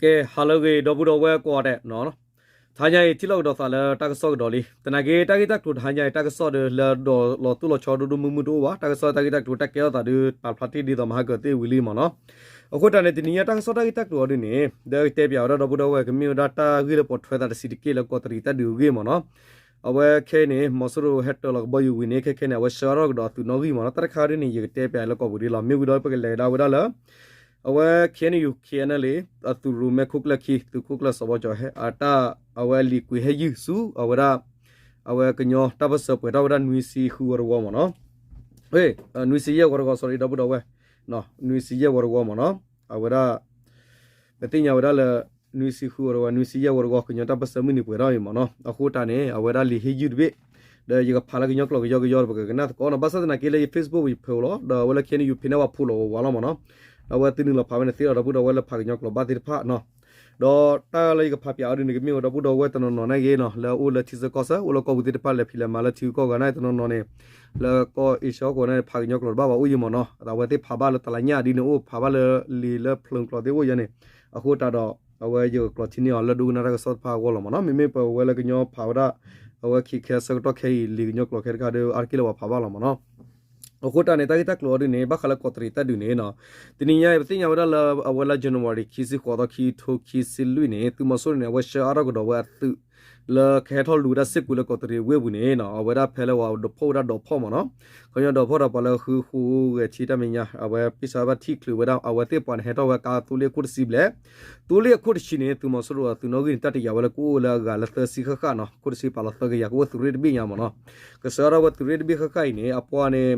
ကဲ ဟါလၢအဂ့ၤ ဒီပုၢ်ဒီဝဲၢ်ကိးဂၤဒဲးနီၤ, တဟါညါအံၤ ထံၣ်လိာ်ကဒီးသးလၢတၢ်ကစီၣ်ကဒီးလံ. သနာ်က့ တၢ်ဂ့ၢ်တၢ်ကျိၤတဟါညါအံၤ တၢ်ကစီၣ်ဒီးလၢဒီးလီၤတိၢ်လီၤဆီဒိၣ်ဒိၣ်မုၢ်မုၢ်တအိၣ်ဘၣ်, တၢ်ကစီၣ်တၢ်ဂ့ၢ်တၢ်ကျိၤတၢ်ကဲထီၣ်သးဒုး ပာ်ဖျါတ့ၢ်ဒ်သိးမဟါကၢၤသ့ၣ်ဝံၤလံမ့ၢ်နီၤ. အဃိတၢ်န့ၣ် တနံၤညါတၢ်ကစီၣ်တၢ်ဂ့ၢ်တၢ်ကျိၤအီၤဒုးန့ၣ် ဒီးကတဲပၠးဝဲဒၣ်ဒီပုၢ်ဒီဝဲၢ် ကမ့ၢ်ဝဲဒၣ်တၢ်ဂ့ၢ်လၢပိာ်ထွဲသးတဆံးတက့ၢ်လၢကီးတရံးတၢ်ဒုးအဂ့ၢ်မ့ၢ်နီၤ. အဝဲခဲအံၤန့ၣ် မီၤစိရိၤဟဲတၢၤလီၤကဘီယူၤဝံၤန့ၣ် ခဲခဲန့ၣ် အဝဲဆှၢအါထီၣ်ကဒီးအသုးနီၣ်ဂံၢ်မ့ၢ်နီၤ. တၢ်တခါဒုးန့ၣ် ယကတဲပၠးလၢကိာ်ပူၤဒ်လီၤ. မ့ၢ်ဝံၤဒီးပကလဲၤကဒါဝဲဒၣ်လၢ အဝဲ K N U K N L A အသုးရိၣ်မဲခိၣ်ကျၢၢ်ခံ သုးခိၣ်ကျၢၢ်စီၤဘီကၠီၤဟဲ အတၢ် အဝဲအလံာ်ကွံာ်ဟဲယုၢ်ဆူ အဝဲဒၣ် အဝဲကညီတၢ်ပၢၢ်ဆၢပှဲၤထီၣ်ဝဲဒၣ်နွံဆံဃုဝီတဝီမ့ၢ်နီၤ. နွံဆံယဲၢ်ဝီတဝီ sorry ဒီပုၢ်ဒီဝဲၢ်, နွံဆံယဲၢ်ဝီတဝီမ့ၢ်နီၤ. အဝဲဒၣ် ပသ့ၣ်ညါဝဲဒၣ်လၢ နွံဆံဃုဝီတဝီ နွံဆံယဲၢ်ဝီတဝီ ကညီတၢ်ပၢၢ်ဆၢမုၢ်နံၤပှဲၤထီၣ်အံၤမ့ၢ်နီၤ. အဃိတၢ်န့ၣ် အဝဲဒၣ်လံာ်ဟ့ၣ်ယုၢ်တဘ့ၣ် ဒီးယကဖးလၢကညီကျိာ်ကယီကယီဒီး ပကကနၣ်သကိးနီၤ. ဘၣ်ဆၣ်သနာ်က့လၢယ Facebook ယဖၢလီၤ ဒီးအဝဲလၢ K N U ဖဲန့ၣ်ဝဲဖှိၣ်လီၤဝးလီၤမ့ၢ်နီၤ. အဝဲသုနုာ်လီၤဖးဝဲန့ၣ်သ့လီၤ ဒီပုၢ်ဒီဝဲၢ်လၢဖးကညီကျိာ်ဘၣ်သ့ၣ်တဖၣ်နီၤ. ဒီးတၢ်လၢယကဖးပၠးအီၤဒုးန့ၣ် ကမ့ၢ်ဝဲဒီပုၢ်ဒီဝဲၢ်တနီၤနီၤန့ၣ်ဂ့ၤနီၤ လၢအအိၣ်လၢထံဆၢကီၢ်ဆၢ အိၣ်လၢကီၢ်ပူၤသ့ၣ်တဖၣ် လဲၤဖံးလဲၤမၤလၢထံဂုၤကီၢ်ဂၤန့ၣ် တနီၤနီၤန့ၣ် လၢကီၢ်အ့ရှၢကီၢ်န့ၣ် ဖးကညီကျိာ်တဘၣ်ဘၣ်အိၣ်ယံၤမ့ၢ်နီၤ. အဝဲသ့ၣ်ဖးဘၣ်လၢတလါညၣ်ဒ်န့ၣ်အိၣ် ဖးဘၣ်လၢလံာ်လၢဖျိးကျိာ်သ့ၣ်အိၣ်ယဲန့ၣ်. အဃိတၢ်ဒီး အဝဲယကကျိးထံန့ၢ်အီၤလၢဒိကနၣ်တၢ်ကစီၣ်တဖၣ်အဂီၢ်လီၤမ့ၢ်နီၤ. မ့မ့ၢ်ပဝဲလၢကညီဖးဝဲဒၣ် အဝဲခံခဲအဆၢကတီၢ်ခဲအံၤ လံာ်ကညီကျိာ်ခဲတခါဒီး အါတက့ၢ်လၢပှၤဖးဘၣ်လီၤမ့ၢ်နီၤ. အဃိတၢ်န့ၣ် တၢ်ဂ့ၢ်တၢ်ကျိၤအီၤဒုးန့ၣ် ဘၣ်ဃးလၢကီးတရံးတၢ်ဒုးန့ၣ်နီၤ, တနံၤညါအံၤ ပသ့ၣ်ညါဝဲဒၣ်လၢအဝဲလၢ January ခံဆံဃိးသီ ခံထိခံဆံလွံၢ်န့ၣ် သုးမီၤစိရိၤန့ၣ် အဝဲဆှၢအါထီၣ်ကဒီးဝဲအသုး လၢကဟဲထီၣ်လူၤဝဲဒၣ်စ့ၢ်ကီးလၢကီးတရံးဝ့ၢ်ပူၤန့ၣ်နီၤ, အဝဲဒၣ်ဖဲလၢပှၤဒိးဖီၣ်ဝဲဒၣ်ဒီးဖီၣ်မ့ၢ်နီၤ, ကညီဒီးဖီၣ်ဒီးပှၤလၢဃုဃိးဂဲၤဆံတၢ်မဲာ်ညါ အဝဲပ့ၢ်ဆါဘၣ်ထံၣ်ချုးဝဲဒၣ် အဝဲသ့ၣ်ပှၤန့ၣ် ဟဲထီၣ်ဝဲကါသိလ့ၣ်အခိၣ်တဆံဘျဲၣ်, သိလ့ၣ်အခိၣ်တဆံန့ၣ် သုးမီၤစိရိၤအသုးနီၣ်ဂံၢ်န့ၣ် တၢ်တယာ်ဝဲလၢကအိၣ်လၢအဂၤလၢသၢဆံဃၣ်ဃၣ်နီၤ, ခိၣ်တဆံပာ်လီၤသၢကယၤ ကအိၣ်သုးရ့ၣ်တဘ့ၣ်ညါမ့ၢ်နီၤ, ကဆှၢထီၣ်ဝဲသုးရ့ၣ်တဘ့ၣ်ဃၣ်ဃၣ်အံၤန့ၣ် အပှၤန့ၣ်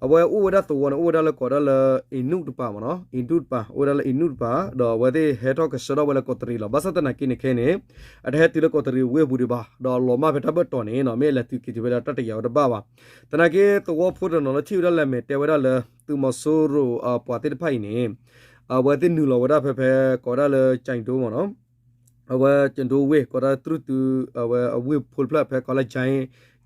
အဝဲအိၣ်ဝဲဒၣ်သဝီန့ၣ် အိၣ်ဝဲဒၣ်လၢကိးဒၣ်လၢ အ့နူၣ်တပၤမ့ၢ်နီၤ, အ့နူၣ်တပၤ အိၣ်ဝဲဒၣ်လၢအ့နူၣ်တပၤ ဒီးအဝဲသ့ၣ်ဟဲထီၣ်ကဆှၢထီၣ်ဝဲလၢကီးတရံးလီၤ. ဘၣ်ဆၣ်သနာ်က့န့ၣ်ခဲန့ၣ် အတဟဲတုၤလၢကီးတရံးဝ့ၢ်ပူၤဒံးဘၣ်, ဒီးအလီၤမၢ်ဖဲတၢ်ဘၢၣ်တီၤန့ၣ်နီၤ မ့ၢ်အလဲၤတုၤက့ၤတုၤဖဲလၢတၢ်တယာ်ဝဲတဘၣ်ဘၣ်. သနာ်က့ သဝီဖိတနီၤလၢထံၣ်ဝဲဒၣ်လၢမဲာ်တဲဝဲဒၣ်လၢ သုးမီၤစိရိၤအပှၤသ့ၣ်တဖၣ်အံၤန့ၣ် အဝဲသ့ၣ်နုာ်လီၤဝဲဒၣ်ဖဲဖဲကိးဒၣ်လၢ ကၠဲးဒိၣ်မ့ၢ်နီၤ, အဝဲကၠဲးဒိၣ်ဝ့ၢ် ကိးဒၣ်တြူၢ်တု အဝဲအဝ့ၢ်ဖိတဖျၢၣ်ဖဲကိးလၢ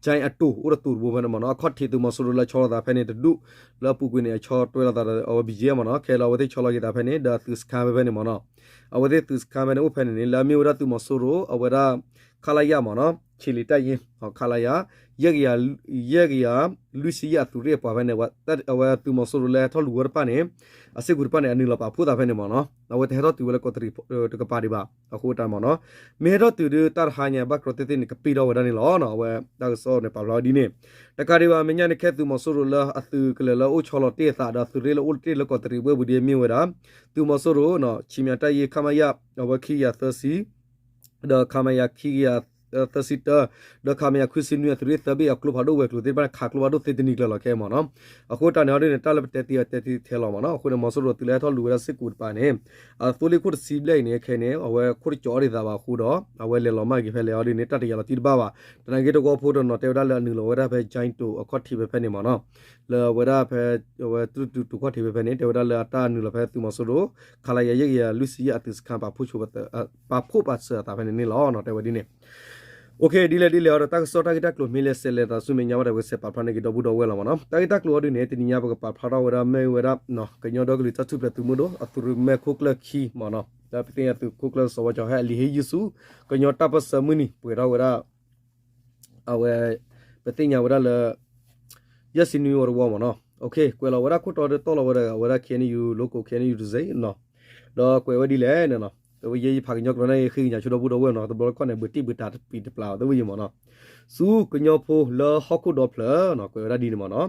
ကၠဲးအတိၤ အိၣ်တတိၤတဘိဖဲန့ၣ်မ့ၢ်နီၤ, အခီၣ်ထံးသုးမီၤစိရိၤလၢဆီလီၤသးဖဲန့ၣ်တဒူၣ်, လၢအပူၤကွံာ်န့ၣ် အဆီတွဲလီၤသးဒီးအဝဲ ဘံယဲၢ် မ့ၢ်နီၤ, ခဲလၢာ်အဝဲသ့ၣ်ဆီလီၤက့ၤသးဖဲန့ၣ် ဒီးအသုးစခန်းဖဲဖဲန့ၣ်မ့ၢ်နီၤ, အဝဲသ့ၣ်သုးစခန်းဖဲန့ၣ်အိၣ်ဖဲန့ၣ်န့ၣ် လၢအမ့ၢ်ဝဲဒၣ်သုးမီၤစိရိၤ အဝဲဒၣ် ခလရ မ့ၢ်နီၤ, ခြေလျင်တပ်ရင်း ခလရ ယဲၢ်ကယၤ ယဲၢ်ကယၤ လွံၢ်ဆံယဲၢ်အသုးရ့ၣ်အပှၤဖဲန့ၣ် အဝဲသုးမီၤစိရိၤလၢဟဲထီၣ်လူၤဝဲတဖၣ်န့ၣ် အစ့ၢ်ကီးတဖၣ်န့ၣ် အနုာ်လီၤပာ်ဖှိၣ်သးဖဲန့ၣ်မ့ၢ်နီၤ, အဝဲတဟဲထီၣ်တုၤဝဲလၢကီးတရံးတကပၤဒံးဘၣ်, အဃိတၢ်မ့ၢ်နီၤ, မ့ၢ်ဟဲထီၣ်တုၤဒီးတၢ်တဟါညါဘၣ်ကြီသ့ၣ်သ့ၣ်န့ၣ် ကပ့ၢ်ထီၣ်ဝဲဒၣ်န့ၣ်လီၤ. အဝဲတၢ်ကစီၣ်န့ၣ်ပာ်ဖျါဝဲဒ်န့ၣ်, တကးဒံးဘၣ် မဲာ်ညါန့ၣ်ခဲသုးမီၤစိရိၤလၢအသုးကလၢၤလၢအိၣ်ဆီလီၤတ့ၢ်အသးဒီးသုးရ့ၣ်လၢအိၣ်တ့ၢ်လၢကီးတရံးဝ့ၢ်ပူၤဒ်အမ့ၢ်ဝဲဒၣ် သုးမီၤစိရိၤ ခြေလျင်တပ်ရင်း ခမရ အဝဲခံကယၤသၢဆံ ဒီး ခမရ ခံကယၤသၢဆံတၢ ဒီး ခမရ ခွံဆံနွံအသုးရ့ၣ်သၢဘ့ၣ်အကျိဖးဒိၣ်ဝဲၤကျိၤသ့ၣ်တဖၣ်န့ၣ် ခးကျိဖးဒိၣ်သ့တနံၤကျၢၤလီၤခဲအံၤမ့ၢ်နီၤ, အဃိတၢ်န့ၣ်အီၤဒ်န့ၣ် တၢ်လၢပတဲသ့အီၤတဲသ့ထဲလီၤမ့ၢ်နီၤ, အဃိန့ၣ် မီၤစိရိၤသုးလၢဟဲထီၣ်လူၤဝဲဒၣ်စ့ၢ်ကီးတပၤန့ၣ် အသိလ့ၣ်ခိၣ်တဆံဘျဲၣ်အံၤန့ၣ် ခဲအံၤန့ၣ် အဝဲခိၣ်တကၠီအီၤဒ်သးဘၣ်အဃိဒီး အဝဲလဲၤလီၤမၢ်က့ၤဖဲလဲၣ်အီၤဒ်န့ၣ် တၢ်တယာ်လီၤတံၢ်တဘၣ်ဘၣ်, သနာ်က့သဝီဖိတနီၤတဲဝဲဒၣ်လၢအနုာ်လီၤဝဲဒၣ်ဖဲ ကၠဲးတိၤအခီၣ်ထံးဖဲဖဲန့ၣ်မ့ၢ်နီၤ, လၢအဝဲဒၣ်ဖဲ အဝဲတြူၢ်တုတိၤခီၣ်ထံးဖဲဖဲန့ၣ် တဲဝဲဒၣ်လၢအတၢ်နုာ်လီၤဖဲသုးမီၤစိရိၤ ခလရ ယဲၢ်ကယၤလွံၢ်ဆံယဲၢ်အသုးစခန်း ပာ်ဖှိၣ်ပာ်စၢၤအသးဖဲန့ၣ်န့ၣ်လီၤ တဲဝဲဒ်န့ၣ် ဒ်လဲၣ်ဒ်လဲၣ်အီၤဒီး တၢ်ကစီၣ်တၢ်ဂ့ၢ်တၢ်ကျိၤမ့ၢ်လဲၤဆဲးလဲၤသးဆူမဲာ်ညါဘၣ်ဒီး ပကဆဲးပာ်ဖျါန့ၢ်က့ၤဒီပုၢ်ဒီဝဲၢ်လီၤမ့ၢ်နီၤ, တၢ်ဂ့ၢ်တၢ်ကျိၤအီၤဒ်န့ၣ် တနံၤညါပကပာ်ဖျါထီၣ်ဝဲဒၣ်မ့ၢ်ဝဲဒၣ် ကညီဒီကလုာ်တၢ်ထူၣ်ဖျဲးသုးမုၢ်ဒိၣ် အသုးရ့ၣ်မဲခိၣ်ကျၢၢ်ခံမ့ၢ်နီၤ, လၢပသ့ၣ်ညါသုးခိၣ်ကျၢၢ်စီၤဝါကၠီၤဟဲအလံာ်ဟ့ၣ်ယုၢ်ဆူ ကညီတၢ်ပၢၢ်ဆၢမုၢ်နံၤပှဲၤထီၣ်ဝဲဒၣ် အဝဲ ပသ့ၣ်ညါဝဲဒၣ်လၢ ယဲၢ်ဆံနွံဝီတဝီမ့ၢ်နီၤ, ကွဲးလီၤဝဲဒၣ်ခိၣ်တီဒီးတီၢ်လီၤဝဲဒၣ်အဝဲဒၣ် K N U လီကိး K N U တစ့နီၤ, ဒီးကွဲးဝဲဒ်လဲၣ်န့ၣ်နီၤ, တဝဲယဲယဖးကညီကျိာ်န့ၣ် ဃ့ကညးဆိဒီပုၢ်ဒီဝဲၢ်နီၤ, တဘျီတခီၣ်န့ၣ် ဘုတံၢ်ဘုတၢ်တပံၤတပျၢ်အီၤ တဝဲယံၤမ့ၢ်နီၤ, ဆူကညီဖိလၢဟီၣ်ခိၣ်ဒီဖျၢၣ်နီၤ, ကွဲးဝဲဒၣ်ဒ်န့ၣ်မ့ၢ်နီၤ,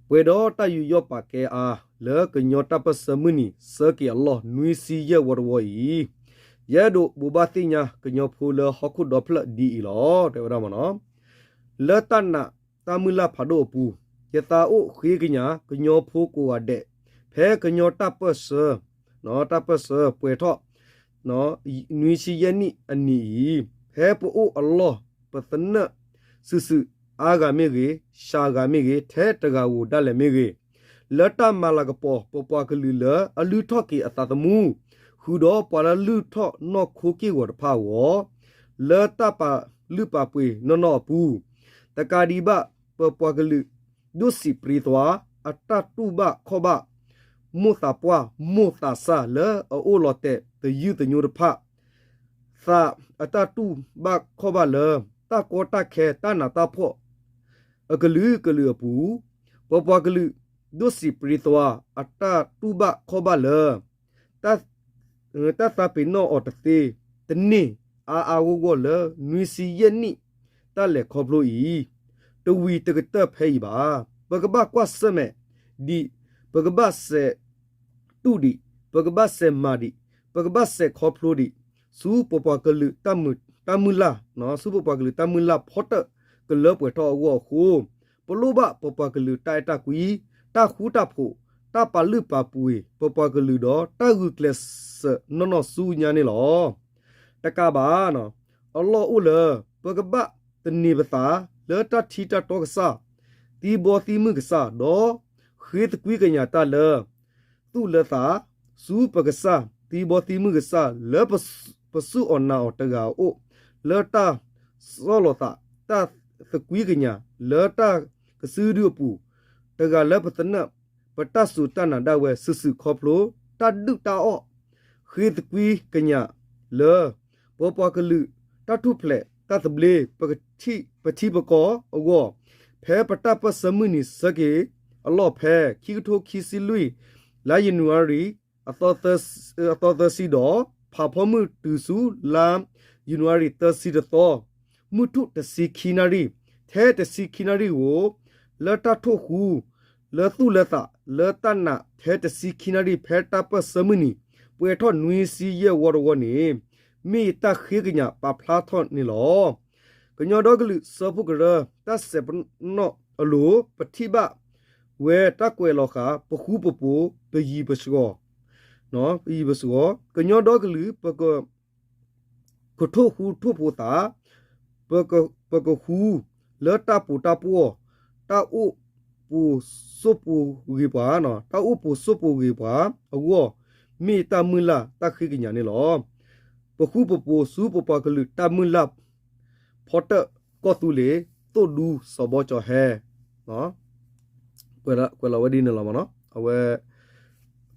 ပှဲၤဒီးတၢ်ယူးယီၣ်ပာ်ကဲအါ လၢကညီတၢ်ပၢၢ်ဆၢမုၢ်နံၤ ဆၢက့ၤအလီၢ် နွံဆံယဲၢ်ဝီတဝီအံၤ ယအဲၣ်ဒိးဘိးဘၣ်သ့ၣ်ညါကညီဖိလၢဟီၣ်ခိၣ်ဒီဖျၢၣ်ဒ်အံၤလီၤ. တဲဝဲဒၣ်မ့ၢ်နီၤ, လၢတၢ်နာ်တၢ်မုၢ်လၢ်ဖးဒိၣ်အပူၤ, ယသးအိၣ်ဃ့ကညးကညီဖိကိးဂၤဒဲး, ဖဲကညီတၢ်ပၢၢ်ဆၢ, တၢ်ပၢၢ်ဆၢပှဲၤထီၣ် နွံဆံယဲၢ်နံၣ်အနံၤအံၤ, ဖဲပအိၣ်အလီၢ်ပသနၢၣ်စုာ်စုာ် အါဂၤမ့ၢ်ဂ့ၤ, စှၤဂၤမ့ၢ်ဂ့ၤ, ထဲတဂၤဧိၤဒၣ်လဲာ်မ့ၢ်ဂ့ၤ, လၢတၢ်မၤလၤကပီၤပပှၤကလုာ်လၢအလုၢ်ထီၣ်က့ၤအသးသမူ, ဃုာ်ဒီးပှၤလၢလုၢ်ထီၣ်နီၢ်ခိက့ၢ်ဂီၤတဖၣ်အဂီၢ်, လၢတၢ်ပာ်လုၢ်ပာ်ပှ့ၤနီၢ်နီၢ်အပူၤ, တကးဒံးဘၣ် ပပှၤကလုာ် ဒိၣ်စံးပြံသွါ အတၢ်တူၢ်ဘၣ်ခီၣ်ဘၣ်, မိၢ်သးပှၢ် မိၢ်သးစၢ်လၢအအိၣ်လီၤတဲာ်သယုၢ်သညိတဖၣ် သးအတၢ်တူၢ်ဘၣ်ခီၣ်ဘၣ်လၢ တၢ်ကီတၢ်ခဲ တၢ်နးတၢ်ဖှီၣ် အကလုာ်ကလုာ်အပူၤ, ပပှၤကလုာ် ဒိၣ်စံးပြံသွါ အတၢ်တူၢ်ဘၣ်ခီၣ်ဘၣ်လၢ တၢ်သးပ့ၤနီၣ်အီၤတသ့ တန့ၢ်အါအါဂီၢ်ဂီၢ်လၢ နွံဆံယဲၢ်နံၣ် တၢ်လဲၤခီဖျိအံၤ တဝံၤတကတၢၢ်ဖဲအံၤဘၣ်. ပကဘၣ်ကွၢ်ဆၢၣ်မဲာ်ဒံး, ပကဘၣ်စဲးတူၢ်ဒံး, ပကဘၣ်စဲးမၤဒံး, ပကဘၣ်စဲးခီဖျိဒံး ဆူပပှၤကလုာ်တၢ်မုၢ်လၢ်, ဆူပပှၤကလုာ်တၢ်မုၢ်လၢ်ဖီတၢၣ်ကလၢပှဲၤထီၣ်အဂီၢ်အဃိ, ပလိၣ်ဘၣ်ပပှၤကလုာ်တၢ်အဲၣ်တၢ်ကွံ, တၢ်ဃူတၢ်ဖိး, တၢ်ပာ်လုၢ်ပာ်ပှ့ၤ ပပှၤကလုာ်ဒီးတၢ်ဂုာ်ကျဲးစၢးနီၢ်နီၢ်ဆူညါန့ၣ်လီၤ. တကးဘၣ် အလီၢ်အိၣ်လၢ ပကဘၣ်သန့ၤပသးလၢတၢ်ထံတၢ်တီကစၢ်, သံဘီသံမုၢ်ကစၢ်, ဒီးဃ့သကွံကညးတၢ်လၢ သူၣ်လၢသး, ဆူပကစၢ်, သံဘီသံမုၢ်ကစၢ် လၢပစူၢ်အီၤနာ်အီၤတဂၤအအိၣ်, လၢတၢ်ဆီၣ်လီၤသး, တၢ်သကွံကညး လၢတၢ်ကစုဒုအပူၤ, တဂၤလၢပသနၢၣ် ပတၢ်စူၢ်တၢ်နာ်ဒၣ်ဝဲ စုာ်စုာ်ခီဖျိ တၢ်ဒုၣ်တၢ်အီၣ်, ဃ့သကွံကညးလၢ ပပှၤကလုာ်တၢ်ထူၣ်ဖျဲးတၢ်သဘျ့ ပထံပကီၢ်အဂီၢ်, ဖဲပတၢ်ပၢၢ်ဆၢမုၢ်နံၤဆၢက့ၤအလီၢ်ဖဲ ခံကထိခံဆံလွံၢ် လါယနူၤအါရံၤ အသီသၢဆံဒီး ဖးဖီမုၢ်တုၤဆူလါယနူၤအါရံၤသၢဆံတသီ, မုၢ်ထူၣ်တဆံခံနၣ်ရံၣ်, ထဲတဆံခံနၣ်ရံၣ်ဧိၤ, လၢတၢ်ထိၣ်ဃူ လၢသူၣ်လၢသး လၢတၢ်နာ်ထဲတဆံခံနၣ်ရံၣ် ဖဲတၢ်ပၢၢ်ဆၢမုၢ်နံၤ ပှဲၤထီၣ်နွံဆံယဲၢ်ဝီတဝီန့ၣ် မ့ၢ်ယတၢ်ဃ့ကညးပာ်ဖျါထီၣ်န့ၣ်လီၤ. ကညီဒီကလုာ်စၢဖှိၣ်ကရၢ တၢ်စဲးပနီၣ်အလိၤ ပထံၣ်ဘၣ်ဝဲတၢ်ကွဲးလီၤဃာ် ပဃူပဖိး ပယံၤပစှီၤ, ပယံၤပစှီၤ, ကညီဒီကလုာ် ပက ကထိၣ်ဃူထိၣ်ဖိးသး, ပကဃူလၢတၢ်ပူၤတၢ်ပှီၢ်, တၢ်အိၣ်ပူၤစိၣ်ပူၤဂ့ၤပှၤ, တၢ်အိၣ်ပူၤစိၣ်ပူၤဂ့ၤပှၤအဂီၢ်, မ့ၢ်တၢ်မုၢ်လၢ်တၢ်ဃ့ကညးန့ၣ်လီၤ. ပဃူပဖိးဆူပပှၤကလုာ်တၢ်မုၢ်လၢ် ဖီတၢၣ်ကီၢ်သူလ့ၤ သိၣ်ဒူစီၤဘီကၠီၤဟဲ ကွဲးလီၤဝဲဒ်န့ၣ်လီၤမ့ၢ်နီၤ. အဝဲ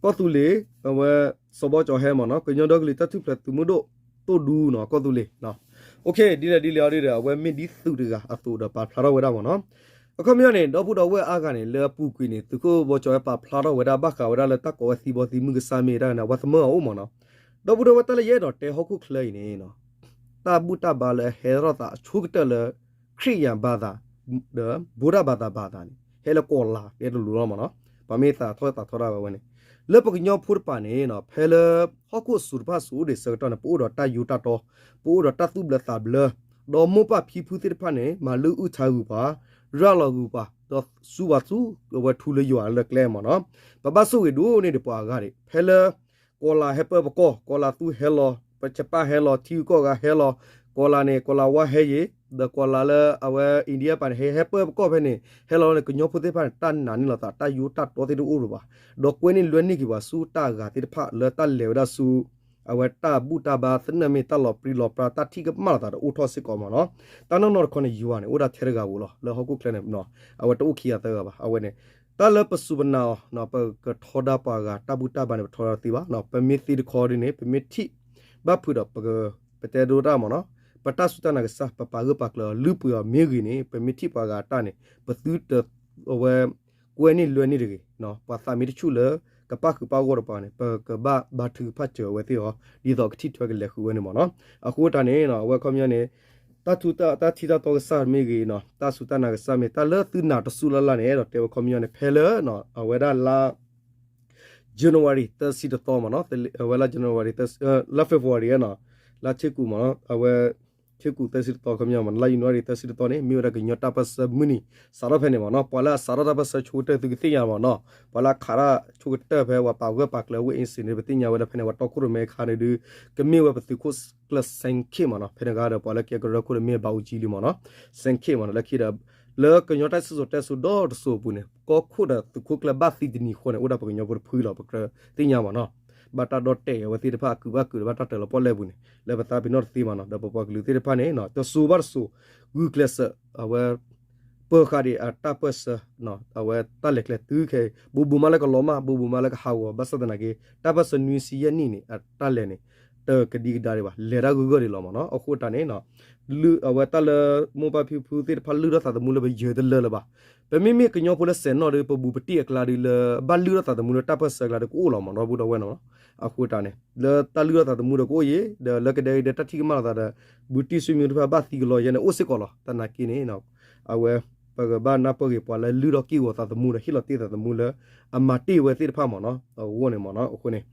ကီၢ်သူလ့ၤ အဝဲ စီၤဘီကၠီၤဟဲမ့ၢ်နီၤ ကညီဒီကလုာ်တၢ်ထူၣ်ဖျဲးသုးမုၢ်ဒိၣ် သိၣ်ဒူနီၤ ကီၢ်သူလ့ၤ ဒ်လဲၣ်ဒ်လဲၣ်အီၤဒ်ဒီး အဝဲမ့ၢ်ဒ်သုးတဂၤအသိးဒီးပာ်ဖျါထီၣ်ဝဲဒၣ်မ့ၢ်နီၤ. အခီပညီန့ၣ် ဒီပုၢ်ဒီဝဲၢ်အါဂၤန့ၣ် လၢအပူၤကွံာ်န့ၣ် သုးခိၣ်ဘီကၠီၤဟဲပာ်ဖျါထီၣ်ဝဲဒၣ် ဘၣ်ဃးဝဲဒၣ်လၢတၢ်ကိးဝဲသံဘီသံမုၢ်ကစၢ်မ့ၢ်တၢ်န့ၣ် အဝဲသမၢအအိၣ်မ့ၢ်နီၤ. ဒီပုၢ်ဒီဝဲၢ်တၢ်လၢယအဲၣ်ဒိးတဲဟီၣ်ခိၣ်ချၢအံၤန့ၣ် တၢ်ဘူၣ်တၢ်ဘါလၢအဟဲထီၣ်သးအဆိကတၢၢ်လၢ ခရံာ်ယၤဘၣ်သး ဒီး ဗုဒ္ဓဘာသာ ဘၣ်သးန့ၣ် ဟဲလၢကီၤလၤ တဲတလူၤလီၤမ့ၢ်နီၤ. ပှၤမ့ၢ်သးထီၣ်သးထီဒၣ်ဝဲဝဲန့ၣ် လၢပကညီဖိတဖၣ်န့ၣ် ဖဲလၢဟီၣ်ခိၣ်အစိၤတဖၣ် စိၤအိၣ်ဒံးဆၢကတီၢ်န့ၣ် ပအိၣ်ဒီးတၢ်ယူးတၢ်တီ, ပအိၣ်ဒီးတၢ်သူၣ်ဘျၢသးဘျၢ, ဒီးမိၢ်ပၢ်ဖံဖုသ့ၣ်တဖၣ်န့ၣ် မၤလုၢ်အုၣ်ထါဂုာ်ပှၤ, ရၤလီၤဂုာ်ပှၤ, ဒီးစူးပှၤသူဝဲထူလၢယွၤလၢကျဲမ့ၢ်နီၤ. ပဘၣ်ဆိၣ်ဂ့ၤဒိၣ်န့ၢ်ဒံးပှၤအဂၤဒံး ဖဲလၢ ကီၤလၤဟဲပၢပကီၢ်, ကီၤလၤသူဟဲလီၤ, ပဆပၣ်ဟဲလီၤ, ထံဂုၤကီၢ်ဂၤဟဲလီၤ, ကီၤလၤန့ၣ် ကီၤလၤဝါဟဲယံၤ, ဒီးကီၤလၤလၢအဝဲ India ပၤန့ၣ် ဟဲဟဲပၢပကီၢ်ဖဲန့ၣ် ဟဲလီၤန့ၣ် ကညီဖိသ့ၣ်တဖၣ်န့ၣ် တၢ်နာ်န့ၢ်လိာ်သး တၢ်ယူးတၢ်တီသ့ၣ်တအိၣ်လၢၤဘၣ်, ဒီးကွဲန့ၢ်လွဲန့ၢ်က့ၤပှၤဆူတၢ်အဂၤသ့ၣ်တဖၣ်လၢတၢ်လဲၤဝဲဒၣ်ဆူ အဝဲတၢ်ဘူၣ်တၢ်ဘါသနၢၣ်မ့ၢ်တၢ်လီၤပြံလီၤပြါ တၢ်ထံၣ်ကမၣ်လိာ်သးတအိၣ်ထီၣ်စ့ၢ်ကီးမ့ၢ်နီၤ. တၢ်နီၢ်နီၢ်တခီန့ၣ် ယွၤန့ၣ် အိၣ်ဒၣ်ထဲတဂၤဧိၤလီၤ လၢဟီၣ်ခိၣ်ချၢန့ၣ် အဝဲတအိၣ်ခံဂၤသၢဂၤဘၣ်. အဝဲန့ၣ် တၢ်လၢပစူၢ်ပနာ်အီၤ ပကထီဒါပှၤဂၤ တၢ်ဘူၣ်တၢ်ဘါန့ၣ် ပထီဒါတသ့ဘၣ်. ပမ့ၢ်သ့တခီဒ်န့ၣ် ပမ့ၢ်ထံၣ်ဘၣ်ဖုးဒီး ပတဲဒိတၢ်မ့ၢ်နီၤ ပတၢ်စူၢ်တၢ်နာ်ကစၢ် ပပာ်ဂၢၢ်ပာ်ကျၢၤအီၤ လုၢ်ပှ့ၤအီၤမ့ၢ်ဂ့ၤန့ၣ် ပမ့ၢ်ထံၣ်ပှၤဂၤအတၢ်န့ၣ် ပသုတ အဝဲ ကွဲန့ၢ်လွဲန့ၢ်တဂ့ၤ. ပှၤသးမ့ၢ်တဆူၣ်လၢ ကပၣ်ဃုာ်ပၣ်ဂီၢ်ဒီးပှၤန့ၣ် ပကဘၣ်ဘါထုကဖၣ်စၢၤဝဲသ့ၣ်အီၤ ဒ်သိးကထံၣ်ထွဲကလဲၤဃုာ်ဝဲန့ၣ်မ့ၢ်နီၤ. အဃိတၢ်န့ၣ် အဝဲခီပညီန့ၣ် တၢ်ထူ တၢ်ထံတၢ်တီကစၢ်မ့ၢ်ဂ့ၤနီၤ တၢ်စူၢ်တၢ်နာ်ကစၢ်မ့ၢ် တၢ်လၢသုနာ်တစူၢ်လၢ်လၢ်န့ၣ် အဲၣ်ဒိးတဲဝဲခီပညီန့ၣ် ဖဲလၢ အဝဲဒၣ်လါ January သၢဆံတသီမ့ၢ်နီၤ အဝဲလါ January လါ February နီၤ လါဆ့ကူးမ့ၢ်နီၤ အဝဲ ဆ့ကူးသၢဆံတသီခီပညီမ့ၢ်နီၤ လါ January သၢဆံတသီန့ၣ် မ့ၢ်ဝဲဒၣ်ကညီတၢ်ပၢၢ်ဆၢမုၢ်နံၤ စးထီၣ်ဖဲန့ၣ်မ့ၢ်နီၤ. ပှၤလၢအစးထီၣ်တၢ်ပၢၢ်ဆၢဆိကတၢၢ်သုကသ့ၣ်ညါမ့ၢ်နီၤ ပှၤလၢအခးတၢ်ဆိကတၢၢ်ဖဲ ပှၤပာ်ဂၢၢ်ပာ်ကျၢၤဝဲအ့စ့ၤန့ၣ် ပသ့ၣ်ညါဝဲဒၣ်ဖဲန့ၣ် ပှၤတီခိၣ်ရိၣ်မဲအခါန့ၣ်ဒုး ကမ့ၢ်ဝဲပသုးခိၣ်ကျၢၢ် စဲၣ်ခ့ၣ်မ့ၢ်နီၤ ဖဲန့ၣ်ဂၤဒီး ပှၤလၢကဲကရၢခိၣ်န့ၣ်မ့ၢ်ဘၣ်အူကၠံလံမ့ၢ်နီၤ စဲၣ်ခ့ၣ်မ့ၢ်နီၤ လၢခံဒီး လၢကညီတၢ်စံၣ်စိၤတဲစိၤဒီတစိၤအပူၤန့ၣ် ကီၢ်ခိၣ်ဒီးသုးခိၣ်ကျၢၢ်ဘၣ်သံတနံၤဃီန့ၣ် အိၣ်ဒၣ်ပှၤကညီဖိတဖုလီၤ ပကြၢးသ့ၣ်ညါမ့ၢ်နီၤ ဘၣ်တၢ်ဒီၣ်တဲာ်အဝဲသ့ၣ်တဖၣ်အကုာ်ဘၣ်ကုာ်ဒီးဘၣ်တၢ်တၢၤလီၤပီၣ်လဲၣ်ပူၤန့ၣ် လၢပသးပ့ၤနီၣ်တသ့မ့ၢ်နီၤ ဒီးပပှၤကလုာ်သ့ၣ်တဖၣ်န့ၣ် တစိၤဘၣ်တစိၤ ဂုာ်ကျဲးစၢး အဝဲ ပ ပၢဃာ်ဒံးအတၢ်ပၢၢ်ဆၢ, အဝဲတၢ်လဲၤကျဲတုၤခဲအံၤ ဘူးဘူးမးလၢကလီၤမၢ် ဘူးဘူးမးလၢကဟးဂီၤ ဘၣ်ဆၣ်သနာ်က့ တၢ်ပၢၢ်ဆၢနွံဆံယဲၢ်နံၣ်န့ၣ် အတၢ်လဲၤန့ၣ် တကဒံကဒါဒံးဘၣ် လဲၤတၢ်ဂုၤဂၤဒံးလီၤမ့ၢ်နီၤ. အဃိတၢ်န့ၣ် အဝဲတၢ်လၢ မိၢ်ပၢ်ဖံဖုသ့ၣ်တဖၣ်လုၢ်ထီၣ်သးသမူလၢပယၢၤတလၢလၢၤဘၣ်. ပမ့မ့ၢ်ကညီဖိလၢစဲးနီၣ်ဒီး ပဘူးပတံၢ်အကျါဒီး လၢဘၣ်လုၢ်ထီၣ်သးသမူလၢတၢ်ပၢၢ်ဆၢအကျါဒီးကအိၣ်လီၤမ့ၢ်နီၤ ဒီပုၢ်ဒီဝဲၢ်နီၤ. အဃိတၢ်န့ၣ် လၢတၢ်လုၢ်ထီၣ်သးသမူဒီးကအိၣ်ယံၤ ဒီးလၢကဒဲကဒဲတၢ်ထံၣ်ကမၣ်လိာ်သးဒီး ဘူးတံၢ်ဆွေမျိုးတဖၣ်ဘၣ်သံကလီယဲန့ၣ် အိၣ်စ့ၢ်ကီးလီၤ. သနာ်က့န့ၣ် အဝဲ ပကဘၣ်နၢ်ပၢၢ်ဂ့ၤပှၤလၢလုၢ်ထီၣ်က့ၢ်ဂီၤသးသမူဒီး ဟ့ၣ်လီၤတ့ၢ်သးသမူလၢ အမၤတ့ၢ်ဝဲသ့ၣ်တဖၣ်မ့ၢ်နီၤ အဂီၢ်န့ၣ်မ့ၢ်နီၤ. အဃိန့ၣ်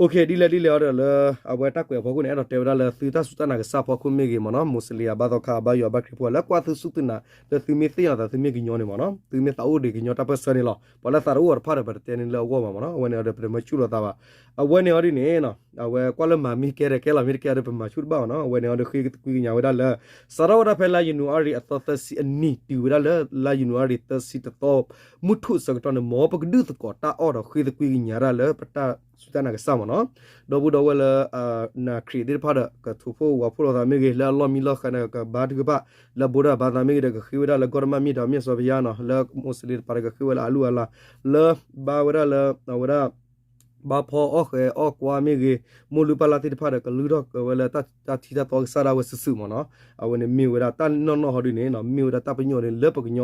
OK ဒ်လဲၣ်ဒ်လဲၣ်အီၤဒီးလၢ အဝဲတၢ်ကွဲးအဖီခိၣ်န့ၣ် အဲၣ်ဒိးတဲဝဲဒၣ်လၢသုတၢ်စူၢ်တၢ်နာ်ကစၢ်အဖီခိၣ်မ့ၢ်ဂ့ၤမ့ၢ်နီၤ မိၤစလ့အဘါသီခါ အဘါယွၤ အဘါခရံာ်ဖိ လၢကွၢ်သုစူၢ်သုနာ် လၢသုမ့ၢ်သ့ၣ်နီၣ်သးသုမ့ၢ်ကညီန့ၣ်မ့ၢ်နီၤ သုမ့ၢ်သးအိၣ်ဒံးကညီတၢ်ပၢၢ်ဆၢန့ၣ်လီၤ. ပှၤလၢသးတအိၣ်အီၤတဖၣ်ဒီးပတတဲန့ၣ်လၢအဂီၢ်ဘၣ်မ့ၢ်နီၤ အဝဲန့ၣ်ဒီးပတမၢဆူၣ်လိာ်သးဘၣ်. အဝဲန့ၣ်အီၤဒ်န့ၣ် အဝဲကွၢ်လၢမၤမ့ၢ်ကဲဒီးကဲလီၤ မ့ၢ်တကဲဒီးပမၤဆူၣ်တဘၣ်မ့ၢ်နီၤ. အဝဲန့ၣ်အီၤဒီးဃ့သကွံၢ်ကညးဝဲဒၣ်လၢ စးထီၣ်ဝဲဒၣ်ဖဲလါယနူၤအါရံၤအသီသၢဆံအနံၤ တုၤဝဲဒၣ်လၢလါယနူၤအါရံၤသၢဆံတသီ မုၢ်ထူၣ်အဆၢကတီၢ်န့ၣ် မ်ပကဒုးသကိးတၢ်အီၣ်ဒီးဃ့သကွံၢ်ကညးဒၣ်လၢပတၢ်စူၢ်တၢ်နာ်ကစၢ်မ့ၢ်နီၤ. ဒီပုၢ်ဒီဝဲၢ်လၢ နာ်ခရံာ်သ့ၣ်တဖၣ်ဒီး ကထိးဖှိၣ်ဝးဖှိၣ်လိာ်သးမ့ၢ်ဂ့ၤ လၢအလီၢ်မံလီၢ်ဃာ်န့ၣ် ကဘါထုကဖၣ် လၢအဘူးဒီးအဘါသးမ့ၢ်ဂ့ၤဒီး ကဃ့ဝဲဒၣ်လၢ ဂေါတမ မ့ၢ်ဒီး မ့ၢ်စီၤဘုရားနီၤ လၢမိၤစလ့တပၤဒီးကဃ့ဝဲလၢအလုၢ်အလၢ် လၢဘါဝဲဒၣ်လၢအဝဲဒၣ် ဘါဖီအီၣ်ဃဲၤအီၣ်ကွါမ့ၢ်ဂ့ၤ မိၢ်လုၢ်ပၢ်လၢ်သ့ၣ်တဖၣ်ဒီး ကလုၢ်ထီၣ်က့ၤဝဲလၢတၢ်ထံတၢ်သီကစၢ်ဒၣ်ဝဲစုာ်စုာ်မ့ၢ်နီၤ. အဝဲန့ၣ်မ့ၢ်ဝဲဒၣ်တၢ်နီၢ်နီၢ်ဟီဒ်န့ၣ် မ့ၢ်ဝဲဒၣ်တၢ်ပညိၣ်ဒ်န့ၣ် လၢပကညီ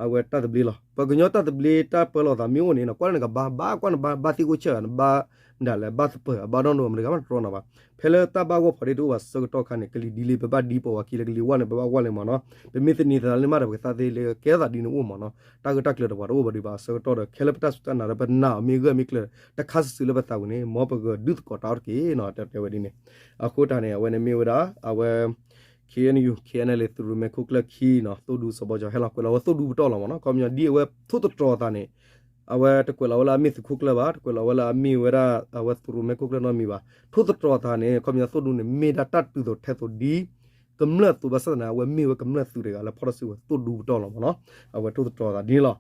အဝဲတၢ်သဘျ့လီၤ. ပကညီတၢ်သဘျ့တၢ်ပၢလီၤသးမ့ၢ်အိၣ်န့ၣ် ကွၢ်လၢနကဘါ ဘါကွၢ်နဘါ ဘါသ့ၣ်အိၣ်ဆၢၣ် နဘါမတၤလဲၣ် ဘါသပၢၤ အဘါဒီနီၢ်မတၤဂၤမးတတြီနီၤဘၣ်. ဖဲလၢတၢ်ဘၣ်ဂီၢ်ဖီဒ့တအိၣ်ဘၣ်ဆၢကတီၢ်ခါန့ၣ် ကလံၤဒ်လံ ပဘၣ်ဒ်ပဝးခံလၢကလံၤဝါန့ၣ် ပဘၣ်ဝါလဲၣ်မ့ၢ်နီၤ. ပမ့ၢ်သန့ၤသးလၢမးဒီး ပကသးသ့လၢကဲသးဒ်န့ၣ်အိၣ်မ့ၢ်နီၤ. တၢ်ဂ့ၢ်တၢ်ကျိၤတပှၤတအိၣ်ဘၣ်ဒံးဘၣ်အဆၢကတီၢ်ဒီး ခဲလၢပတၢ်စူၢ်တၢ်နာ်ဒီး ပနာ်အီၤမ့ၢ်ဂၢၢ်မ့ၢ်ကျၢၤ တခါစုာ်စုာ်လၢပသးပူၤန့ၣ် မ်ပကဒုးသကိးတၢ်အီၣ်တက့ၢ်နီၤ တဲတဲဝဲဒ်န့ၣ်. အဃိတၢ်န့ၣ် အဝဲန့ၣ်မ့ၢ်ဝဲဒၣ် အဝဲ KNU KNLA သုးရိၣ်မဲခိၣ်ကျၢၢ်ခံနီၤ သိၣ်ဒူစီၤဘီကၠီၤဟဲလီၤကွဲးလီၤဝဲသိၣ်ဒူပတီၢ်လီၤမ့ၢ်နီၤ. ခီပညီဒ်အဝဲထိၣ်သတြီၤအသးန့ၣ် အဝဲတကွဲးလီၤဝဲလၢအမ့ၢ်သုးခိၣ်ကျၢၢ်ဘၣ် တကွဲးလီၤဝဲလၢအမ့ၢ်ဝဲဒၣ် အဝဲသုးရိၣ်မဲခိၣ်ကျၢၢ်နီတမံၤဘၣ်. ထိၣ်သတြီၤအသးန့ၣ် ခီပညီသိၣ်ဒူန့ၣ် မ့ၢ်ဒၣ်တၢ်တုၤသိးထဲသိးဒ် ကမျၢၢ်သုးဘၣ်ဆၣ်သနာ်က့ အဝဲမ့ၢ်ဝဲကမျၢၢ်သုးတဂၤလၢဖီၣ်ထီၣ်စုကဝဲၤသိၣ်ဒူပတီၢ်လီၤမ့ၢ်နီၤ. အဝဲထိၣ်သတြီၤအသးဒ်န့ၣ်လီၤ.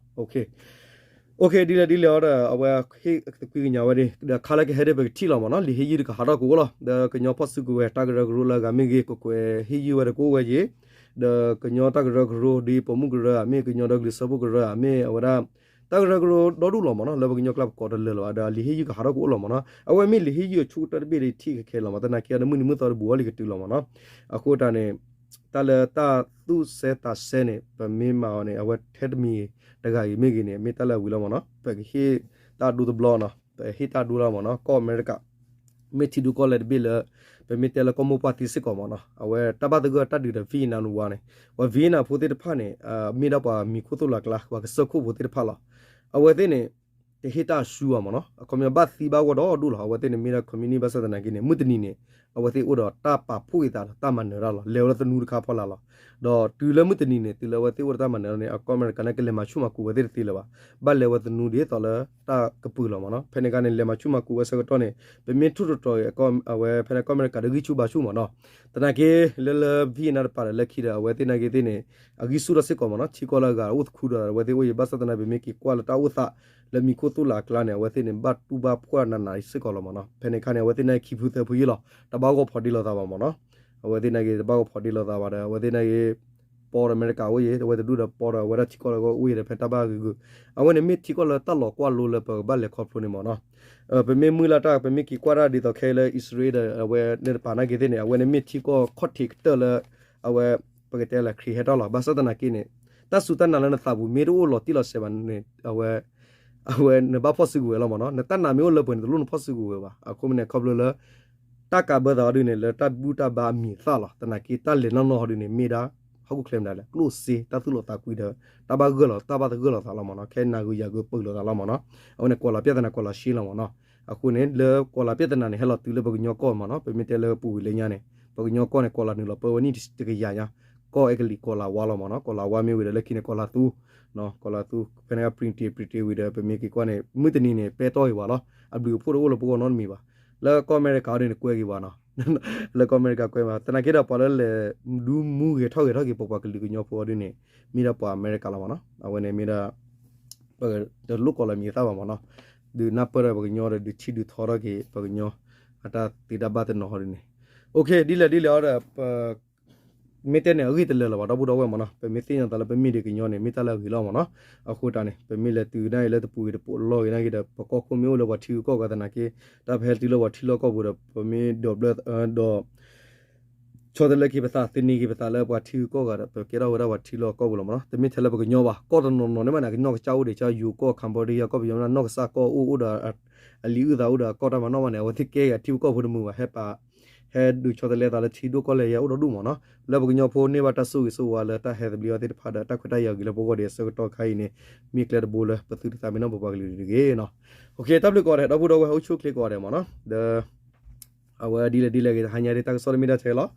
OK ဒ်လဲၣ်ဒ်လဲၣ်အီၤဒီး အဝဲဟ့ၣ်သကွံၢ်ကညးဝဲဒၣ် ဒီးခါလၢကဟဲဒီးပကထံၣ်လီၤမ့ၢ်နီၤ လံာ်ဟ့ၣ်ယုၢ်တကဟးထီၣ်ကအိၣ်လီၤ. ဒီးကညီဖီၣ်စုကဝဲၤ တၢ်ကရၢကရိလၢအဂၤမ့ၢ်ဂ့ၤ ကကွဲးဟ့ၣ်ယုၢ်ဝဲဒီးကအိၣ်ဝဲက့ၤ ဒီးကညီတၢ်ကရၢကရိဒ်ပိာ်မုၣ်ကရၢဧါ မ့ၢ်ကညီဒီကလုာ်စၢဖှိၣ်ကရၢဧါ မ့ၢ်အဝဲဒၣ် တၢ်ကရၢကရိဒီဒူၣ်လီၤမ့ၢ်နီၤ လၢပကညီကျါပကိးတလၢာ်လၢၤဘၣ် ဒီးလံာ်ဟ့ၣ်ယုၢ်ကဟးထီၣ်ကအိၣ်လီၤမ့ၢ်နီၤ. အဝဲမ့ၢ်လံာ်ဟ့ၣ်ယုၢ်အဆိကတၢၢ်တဘ့ၣ်ဒီးထံၣ်ခဲခဲလီၤမ့ၢ် သနာ်က့ဒီး မုၢ်နံၤမုၢ်သီတဘူးအီၤလံကတုၤလီၤမ့ၢ်နီၤ. အဃိတၢ်န့ၣ် တၢ်လၢတၢ်သူၣ်စဲသးစဲန့ၣ် ပမ့ၢ်မၤအီၤန့ၣ် အဝဲထဲတမံၤတဂၤအံၤမ့ၢ်ဂ့ၤန့ၣ် မ့ၢ်တၢ်လၢအဝံၤလီၤမ့ၢ်နီၤ ပကဟ့ၣ်တၢ်ဒိတဘျီနီၤ ပဟ့ၣ်တၢ်ဒိလီၤမ့ၢ်နီၤ ကီၢ်အမဲရကၤ မ့ၢ်ထံဒိၣ်ကီၢ်လဲၢ်တဘ့ၣ်လၢ ပမ့ၢ်တဲလၢကီၢ်မိၢ်ပှၢ်သံစ့ၢ်ကီးမ့ၢ်နီၤ အဝဲတၢ်ဘၣ်သဂၢၢ်တၢ်ဒုးဒီး Vietnam နဝါန့ၣ် ပှၤ Vietnam ဖိသ့ၣ်တဖၣ်န့ၣ် မ့ၢ်ဒၣ်ပှၤမံၤခိၣ်သိၣ်လၢ်ကျါ ပှၤကစၢၢ်ခိၣ်ဖိသ့ၣ်တဖၣ်လီၤ. အဝဲသ့ၣ်န့ၣ် တဟ့ၣ်တၢ်ဆူအီၤမ့ၢ်နီၤ အခီပညီဘၣ်သံဘၣ်ဂီၢ်ဒီဒူၣ်လီၤ အဝဲသ့ၣ်န့ၣ်မ့ၢ်ဒၣ် communist ဘၣ်ဆၣ်သနာ်က့န့ၣ် မုၢ်တနံၤန့ၣ် အဝဲသ့ၣ်အိၣ်ဒီးတၢ်ပာ်ဖှိၣ်က့ၤသးဒီးတၢ်မၤနၢၤတၢ်လီၤ လဲၤဝဲလၢသနူတခါဖီလာ်လီၤ. ဒီးတုၤလၢမုၢ်တနံၤန့ၣ် တုၤလၢအဝဲသ့ၣ်အိၣ်ဒီးတၢ်မၤနၢၤန့ၣ် အကီၢ်အမဲရကၤန့ၣ် ကလဲၤမၤဆူၣ်မၤကိၤဝဲသ့ၣ်တသ့လၢၤဘၣ် ဘၣ်လဲၤဝဲသနူဒ်သိးလၢတၢ်ကပုာ်လီၤမ့ၢ်နီၤ ဖဲန့ၣ်အခါန့ၣ် လဲၤမၤဆူၣ်မၤကိၤဝဲဆၢကတီၢ်န့ၣ် ပမ့ၢ်ထိၣ်သတြီၤအံၤ အဝဲဖဲန့ၣ်ကီၢ်အမဲရကၤဒီးဂံၢ်ဆူၣ်ဘါဆူၣ်မ့ၢ်နီၤ သနာ်က့ လၢလၢ Vietnam တပၤဒီးလၢခံဒီး အဝဲသ့ၣ်နာ်က့သ့ၣ်န့ၣ် အဂံၢ်ဆူၣ်ထီၣ်စ့ၢ်ကီးမ့ၢ်နီၤ ထံကီၢ်လၢအဂၤအိၣ်သခူဒီး အဝဲသ့ၣ်အိၣ်အံၤ ဘၣ်ဆၣ်သနာ်က့ ပမ့ၢ်က့ၤကွၢ်လၢတၢ်အိၣ်သး လၢမံၤခိၣ်သူၣ်လၢ်အကျါန့ၣ် အဝဲသ့ၣ်န့ၣ် ဘၣ်တူၢ်ဘၣ်ဖှီၣ်နးနးစ့ၢ်ကီးလီၤမ့ၢ်နီၤ ဖဲန့ၣ်အခါန့ၣ် အဝဲသ့ၣ်နာ်က့ခံဖုသၢဖုယံၤလီၤ တဘၣ်ဂီၢ်ဖီဒ့လိာ်သးဘၣ်မ့ၢ်နီၤ အဝဲသ့ၣ်နာ်က့ တဘၣ်ဂီၢ်ဖီဒ့လိာ်သးဘၣ်ဒီး အဝဲသ့ၣ်နာ်က့ ပီဒီးအမဲရကၤအိၣ်အံၤ အဝဲတဒူၣ်ဒီးပီဒီးအဝဲဒၣ်ထံကီၢ်ဒီးကအိၣ်အံၤဒီး ဖဲတၢ်ဘၣ်ဂ့ၤဂ့ၤ အဝဲန့ၣ်မ့ၢ်ထံကီၢ်လၢတၢ်လီၤကွၢ်လိလၢပကဘၣ်လဲၤခီဖျိန့ၣ်မ့ၢ်နီၤ ပမ့ၢ်မုၢ်လၢ်တၢ် ပမ့ၢ်က့ၤကွၢ်တၢ်ဒ်သိးခဲအံၤလၢအံၣ်စရ့လးဒီး အဝဲန့ၣ်တပၤနာ်က့သ့ၣ်န့ၣ် အဝဲန့ၣ်မ့ၢ်ထံကီၢ်ခီၣ်ထံးကတၢၢ်လၢ အဝဲ ပကတဲလၢခရံာ်ဟဲထီၣ်လီၤ ဘၣ်ဆၣ်သနာ်က့န့ၣ် တၢ်စူၢ်တၢ်နာ်လၢနသးပူၤမ့ၢ်တအိၣ်လီၤတံၢ်လီၤဆဲးဘၣ်န့ၣ် အဝဲ အဝဲနဘၣ်ဖီၣ်စုကဝဲၤလီၤမ့ၢ်နီၤ နတၢ်နာ်မ့ၢ်အိၣ်လၢပှဲၤန့ၣ် တလိၣ်နဖီၣ်စုကဝဲၤဘၣ် အဃိမ့ၢ်န့ၣ် ခီဖျိလၢ တၢ်ကးဘၢသးအီၤဒ်န့ၣ် လၢတၢ်ဘူၣ်တၢ်ဘါအမံၤအသၣ်လီၤ သနာ်က့တၢ်လဲၤနီၢ်နီၢ်ဟီဒ်န့ၣ် မ့ၢ်ဒၣ် ဟီၣ်ခိၣ်ချၢမတၤလဲၣ် ကျိၣ်စ့ တၢ်သူၣ်လီၤသးကွံဒီး တၢ်ဘၣ်ဂၢၢ်လီၤ တၢ်ဘၣ်သဂၢၢ်လီၤသးလီၤမ့ၢ်နီၤ ခဲနၤဂုၤယၤဂုၤပၢၤလိာ်သးလီၤမ့ၢ်နီၤ အဝဲန့ၣ် ကွၢ်လီၤပြဿနာ ကွၢ်လီၤရှဲလီၤမ့ၢ်နီၤ အဃိန့ၣ် လၢကွၢ်လီၤပြဿနာန့ၣ် ဟဲလီၤတုၤလၢပကညီကီၢ်မ့ၢ်နီၤ ပမ့ၢ်တဲလၢပူၤဝံၤလၢညါန့ၣ် ပကညီကီၢ်န့ၣ် ကွၢ်လီၤနုာ်လီၤပၢဝဲနံၣ်တကယၤညါ ကီၢ်အဲကလံးကွၢ်လီၤဝါလီၤမ့ၢ်နီၤ ကွၢ်လီၤဝါမ့ၢ်ဝံၤဒီး လၢခံန့ၣ် ကွၢ်လီၤသူ ကွၢ်လီၤသူ ဖဲန့ၣ် ပြံတ့ၢ်ပြံတ့ၢ်ဝံၤဒီး ပမ့ၢ်က့ၤကွၢ်န့ၣ် မုၢ်တနံၤန့ၣ် ပဲတ့ၢ်ဂ့ၤဝဲလီၤ အဘျုးအဖှိၣ်တအိၣ်လၢပဂီၢ်နီတမံၤဘၣ် လၢကီၢ်အမဲရကၤအီၤဒ်န့ၣ် ကွဲက့ၤဝဲနီၤ လၢကီၢ်အမဲရကၤကွဲမး သနာ်က့ဒီးပှၤလၢလဲၤဒုးမူဂဲၤထီၣ်ဂဲၤထီၣ်က့ၤ ပပှၤကလုာ်ကညီဖိအီၤဒ်န့ၣ် မ့ၢ်ဒၣ်ပှၤအမဲရကၤလီၤမ့ၢ်နီၤ အဝဲန့ၣ်မ့ၢ်ဒၣ် ပတလိၣ်ကိးလၢမံၤအသၣ်ဘၣ်မ့ၢ်နီၤ ဒုးနၢ်ပၢၢ်ဒီးပှၤကညီဒီး ဒုးထံၣ်ဒုးထီထီၣ်က့ၤ ပှၤကညီ အတၢ်သ့တၢ်ဘၣ်တနီၤဟီဒ်န့ၣ် OK ဒ်လဲၣ်ဒ်လဲၣ်အီၤဒီး ပ မ့ၢ်တဲန့ၣ် အဂ့ၢ်တလၢာ်လၢၤဘၣ် ဒီပုၢ်ဒီဝဲၢ်မ့ၢ်နီၤ. ပမ့ၢ်သ့ၣ်ညါသးလၢပမ့ၢ်ဒံးကညီန့ၣ် မ့ၢ်တၢ်လၢအဂ့ၤလီၤမ့ၢ်နီၤ. အဃိတၢ်န့ၣ် ပမ့ၢ်လဲၤတုၤဒၣ်အံၤလၢတပူၤဂ့ၤတပူၤလီၢ်ဂ့ၤနာ်က့ဒီး ပကီၢ်ခိၣ်မ့ၢ်အိၣ်လၢပှၤထံဂုၤကီၢ်ဂၤသနာ်က့ တၢ်ပဟဲတုၤလၢပှၤထံလီၢ်ကီၢ်ပူၤဒီး ပမ့ၢ်ဒိးဘျၢ ဒီး ဆီတလဲက့ၤပသး သန့ၤက့ၤပသးလၢပှၤထံဂုၤကီၢ်ဂၤဒီး ပကဲထီၣ်ဝဲဒၣ်ပှၤထံလီၢ်ကီၢ်ပူၤလီၤမ့ၢ်နီၤ. တမ့ၢ်ထဲလၢပကညီဘၣ် ကီၢ်တနီၤနီၤန့ၣ်မးန့ၣ် အကညီကစၢ်အိၣ်ဒံး ကစၢ်ယိၤကီၢ် Cambodia ကီၢ်ပယီၤမ့ၢ်နီၢ်ကစၢ်ကီၢ်အိၣ် အိၣ်ဒီး အလံာ်အုၣ်သးအိၣ်ဒီးကီၢ်တၢ်မၤနီၣ်မးန့ၣ် အဝဲသ့ၣ်ကဲဂၤထံဖိကီၢ်ဖိတမုာ်ဘၣ် ဟဲပာ် ဟဲဒုးဆီတလဲသးလၢထံဒိၣ်ကီၢ်လဲၢ်ယဲအိၣ်ဒီဒူၣ်မ့ၢ်နီၤ. လၢပကညီဖိန့ၢ်ဘၣ်တၢ်ဆိၣ်ဂ့ၤဆိၣ်ဝါလၢတၢ်ဟဲသဘျ့အီၤသ့ၣ်တဖၣ်ဒီး တၢ်ခွဲးတၢ်ယာ်ဂ့ၤလၢပဂီၢ်ဒံးအဆၢကတီၢ်ခါအံၤန့ၣ် မ့ၢ်ကျဲတဘိလၢပသုတသးမ့ၢ်နီၢ်ပပှၤကလုာ်တဂ့ၤနီၤ. တၢ်ဘျုးကိးဂၤဒဲး ဒီပုၢ်ဒီဝဲၢ် အိၣ်ဆူၣ်အိၣ်ချ့ကိးဂၤဒဲးမ့ၢ်နီၤ. ဒီး အဝဲဒ်လဲၣ်ဒ်လဲၣ်ဂ့ၤ တဟါညါဒ်တၢ်ကစီၣ်လၢမ့ၢ်ဒၣ်ထဲလီၤ.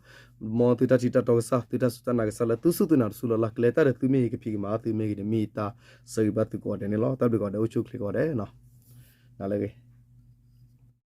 မ်သုတၢ်ထံၣ်တၢ်တီကစၢ် သုတၢ်စူၢ်တၢ်နာ်ကစၢ်လၢသုစူၢ်သုနာ်တစူၢ်လီၤလၢ် ကလဲၤတၢ်ဒီးသုမ့ၢ်ဂ့ၤ ကဖံးကမၤသုမ့ၢ်ဂ့ၤန့ၣ် မ့ၢ်ယတၢ်ဆၢဂ့ၤဘၣ်သုကိးဂၤဒဲးန့ၣ်လီၤ. တၢ်ဘျုးကိးဂၤဒဲး အိၣ်ဆူၣ်အိၣ်ချ့ကိးဂၤဒဲးနီၤ. နၤလၢအဂ့ၤ